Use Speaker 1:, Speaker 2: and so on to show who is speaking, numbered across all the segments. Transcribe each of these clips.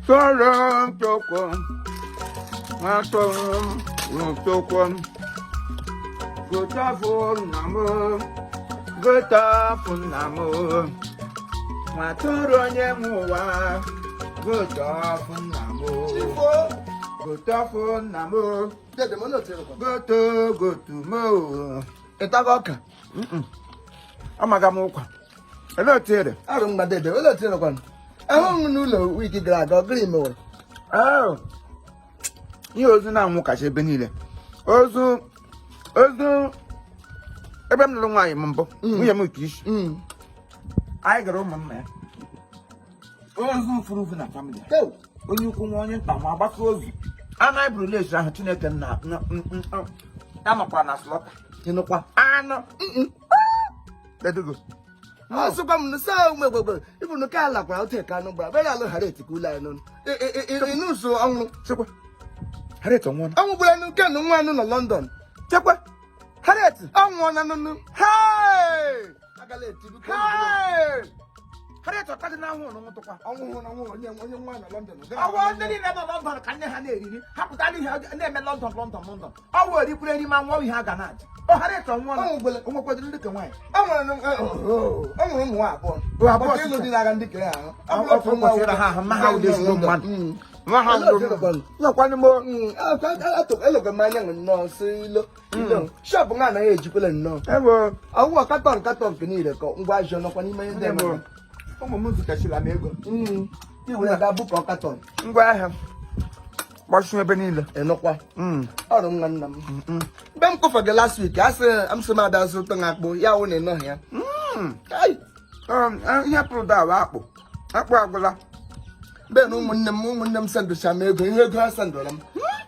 Speaker 1: Soro Chukwu, atụrụ m Chukwu, gotafụ nna m, gotafụ nna m, nwatụrụ onye nwe ụwa, gotafụ nna m, gotafụ nna m, goto gotu m.
Speaker 2: Ịtago ọka?
Speaker 1: Amaga m ụkwa. Olee otu ị dị?
Speaker 2: Arụ mma, dede. Olee otu ị nọkwanụ? Ahụghị m n'ụlọ week gara aga. Ọ gịnị mewere?
Speaker 1: Oh, ihe ozu na-anwụ kacha ebe niile. Ozu ozu ebe m lụrụ nwaanyị m mbụ, nwunye m nke isi, anyị gara ụmụnna ya, ozu furu ufu na family.
Speaker 2: Ew.
Speaker 1: Onye ukwu nwa, onye nta nwa, agbakọ ozu anụ anyị bụrụ lesi ahụ. Chineke nna ya nọkwara na slaughter.
Speaker 2: Ịnụkwa?
Speaker 1: Anụ ledugo.
Speaker 2: Ọsụkwa m nụ saa ume gbegbe ịbụ nụ ka ala kwara otu ka anụ gbara bere alụ ghara etikwa ụlọ anyị n'ọnụ ịnụsụ ọnwụ.
Speaker 1: Chekwa, Harriet ọnwụọla?
Speaker 2: Ọnwụ gburu anụ kenụ nwa anụ nọ London.
Speaker 1: Chekwa, Harriet?
Speaker 2: Ọnwụọ na nụnụ.
Speaker 1: Hey!
Speaker 2: Agala etibu.
Speaker 1: Hey! Harriet ọtadị n'ahụ ụnụ nwụtụkwa.
Speaker 2: Ọnwụ hụ na ọnwụ onye nwa nọ London.
Speaker 1: Ọwụ ndị niile nọ London ka nne ha na-eriri ha pụtara ihe na-eme London, London, London. Ọwụ erikwuru eri ma nwụọ ihe a ga na-aja. Ọ Harriet ọnwụọla?
Speaker 2: Ọnwụ gburu.
Speaker 1: O nwekwadịrị ndị ka nwaanyị?
Speaker 2: Ọ nwere ọ nwere ụmụ nwa abụọ.
Speaker 1: Ụmụ abụọ.
Speaker 2: Maka ịlụ dị n'agha ndị kere ahụ.
Speaker 1: Ọ bụrụ otu nwa kwesịrị ha ahụ, mma ha wụdị ezigbo mmadụ. Nwa ha.
Speaker 2: Olee otu ị nọkwanụ?
Speaker 1: Nọkwanụ m.
Speaker 2: Elokwa m anya nnọọ si ilo ilo shop nga anaghị ejikwele nnọọ.
Speaker 1: Ewo.
Speaker 2: Ọwụwa carton carton nke niile ka ngwa ahịa nọkwa n'ime ihe ndị
Speaker 1: Ewo.
Speaker 2: emere.
Speaker 1: Ụmụ m zụtachila m ego.
Speaker 2: Ị were gaa bukọ carton.
Speaker 1: Ngwa ahịa gbachie ebe niile.
Speaker 2: Ịnụkwa? Ọrụ nwa nna m. Mgbe m kụfọ gị last week, a sị m sị m ada zụta m akpụ ya wụ na ịnọghị ya. Ai!
Speaker 1: Ihe pụrụ dawa akpụ, akpụ agwụla.
Speaker 2: Mgbe na ụmụnne m sendụcha m ego, ihe ego ha sendụrụ m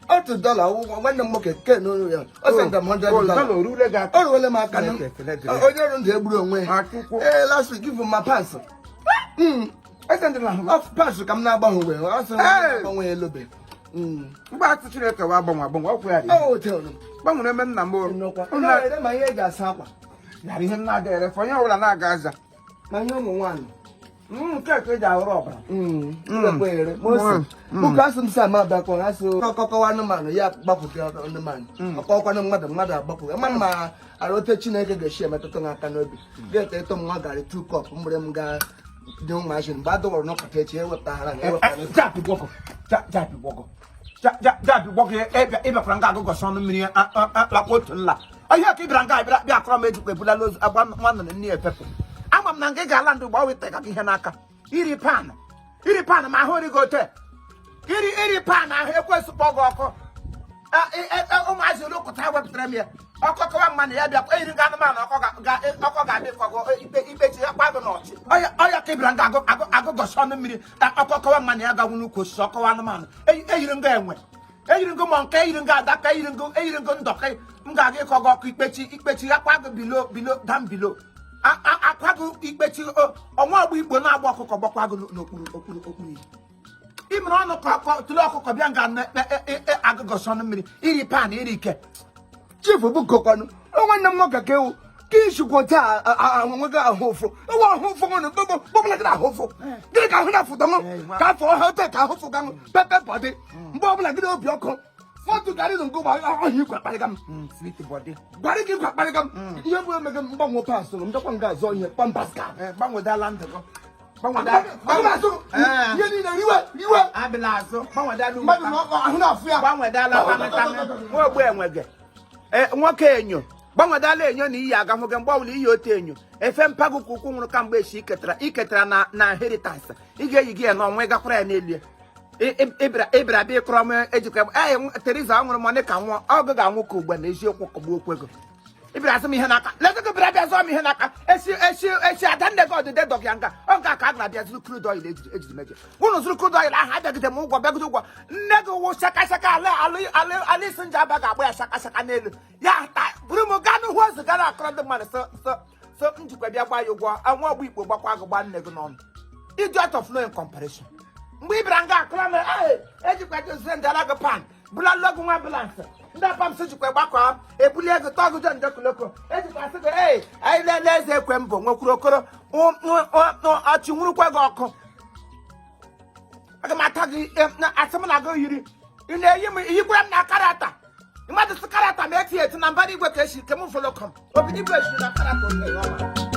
Speaker 2: $1. Nwanne m nwoke ke n'olu ya, o sendụrụ m $1.
Speaker 1: Dollar orule gị aka?
Speaker 2: O ruole m aka nụ.
Speaker 1: Chineke, ekele dịrị ya.
Speaker 2: Onye ọrụ ndụ egburu onwe ya.
Speaker 1: Achukwu.
Speaker 2: Ee, last week ifu ma pants.
Speaker 1: Esendịla ha.
Speaker 2: Ọ pants ka m na-agbanwe wee ọ sị m
Speaker 1: Hey!
Speaker 2: agbanwe elobe.
Speaker 1: Mgbe atụ Chineke wa agbanwe agbanwe ọkwụ ya dị.
Speaker 2: Ọ hotel.
Speaker 1: Gbanwere eme nna m o.
Speaker 2: Nnukwu.
Speaker 1: Nna-
Speaker 2: Na-ere ma ihe eji asa akwa.
Speaker 1: Yara ihe m na-aga erefe onye ọbụla na-aga aza.
Speaker 2: Ma ihe ụmụ nwaanyị.
Speaker 1: Nke a ka eji ahụrụ ọbara.
Speaker 2: Ndekwa ere ma ose. Ụka asị m sị ama abịakwa asị ọkọkọwa anụmanụ ya gbapụga anụmanụ ọkọkwanụ mmadụ, mmadụ agbapụga ma ma ara ote. Chineke ga-esi emetụta m aka n'obi ga-ete ịtụ m nwa garị 2 cup mgbere m gaa dị ụmụazị mgbe a dọwara n'ụkọta echi ewepụtaghara ya ewepụtara.
Speaker 1: Japi gwọgọ, japi gwọgọ, japi gwọgọ. Ịbịakwara nga agụgọsị ọnụ mmiri lakwa otu nla ihe ka ị bịara nga bịa bịa akọrọ m. Ejikwa ebulala ozu agba nwa nnụnụ nne ya efepụ. Ama m na nga ị ga-ala ndụ gba weta gị ihe n'aka. Iri pan, iri pan ma ahụ erighị ote iri iri pan ahụ ekwesị kpọ gị ọkụ. Ụmụazị olokụta wepụtara m ya ọkọ kọwa mmanụ ya bịa eyiri gị anụmanụ ọkọ ọkọ ga-adị kọgọ ikpe ikpechi ya kwa gị n'ọchị ọya ọya ka ị bịara nga agụgọsị ọnụ mmiri ọkọ kọwa mmanụ ya gagwu n'ukwu osisi ọkọwa anụmanụ. Eyiri nga enwe, eyiri ngụ monkey, eyiri ngụ adaka, eyiri ngụ ndọka. M ga-aga ịkọ gị ọkụ ikpechi ikpechi ya kwa gị below, below, down below. Akwa gị ikpechi ọnwa ọgba igbo na-agba ọkụkọ gbakwa gị n'okpuru okpuru okpuru ya imere ọnụ ka ọkọ tụlee ọkụkọ bịa nga agụgọsị ọnụ mmiri iri pan iri ike.
Speaker 2: Chief bụ kokwanụ nwanne m nwoke ka ewu ka ishikwa taa nweghị ahụ ụfụ ewu ahụ ụfụ nwere mgbe ọbụla gị na-ahụ ụfụ gịnị ka ahụ na-afụta m ka afọ ọha ote ka ahụ fụga m pepe bọdị mgbe ọbụla gị na obi ọkụ fọtụ garị na ngụ ọhịa igwe akparịga m.
Speaker 1: Sweet body.
Speaker 2: Gwara gị igwe akparịga m ihe bụ emege m mgbanwe pasụ m ndekwa nga azọ ihe pampers ka
Speaker 1: Gbanwedala ndụ gị, gbanwedala.
Speaker 2: Aga m azụ ihe niile riwe riwe.
Speaker 1: Abịla azụ, gbanwedala uwe.
Speaker 2: Mmadụ na ahụ na-afụ ya.
Speaker 1: Gbanwedala tamịtamị nwa ogbu enwege. Nwoke enyo gbanwedala enyo na iyi aga hụ gị mgbe ọbụla iyi otu enyo efe mpago ka ụkwụ nwụrụ kamgbe echi iketara iketara na inheritance ị ga-eyi gị ya n'ọnwa ịgakwara ya n'elu ya. Ịbịara bịa ịkọrọ m ejikwa ee Teresa ọ nwụrụ mọnị ka nwụọ ọgụ ga-anwụ ka ugbe na eziokwu kọgbuo okwu ego. Ịbịara asị m ihe n'aka leta gị bịara bịa zụọ m ihe n'aka esi esi esi ada nne gị ọdịde dọgị ya nga ọ nga ka a gara bịa zụrụ crude oil ejiri ejiri meje unu zụrụ crude oil ahụ abịagide m ụgwọ bịagide ụgwọ nne gị wụ shaka shaka ala ala ala ala isi nje aba ga-agba ya shaka shaka n'elu ya ta buru m gaa n'uhu ozu gara akọrọ ndị mmadụ so so so njikwa bịa gbaa ya ụgwọ nwa ọgbọ ikpo gbakwa gị gbaa nne gị n'ọnụ. Idiot of no in comparison. Mgbe ị bịara nga akọrọ m ee ejikwa dozie ndị ala gị pan bulala gị nwa ambulance ndị apams jikwa gbakọ ebuli ego tọọ gị jọ njekoloko ejikwa asị gị ee anyị lele eze ekwe mbụ nwekwuru okoro ọchị nwurukwa gị ọkụ. Aga m ata. ata gị asị m na gị yiri ị na-eyi m iyikwara m na character mmadụ si character ma eti eti na mbara igwe ka esi ke m follow come obido igwe esi na character oge ọma.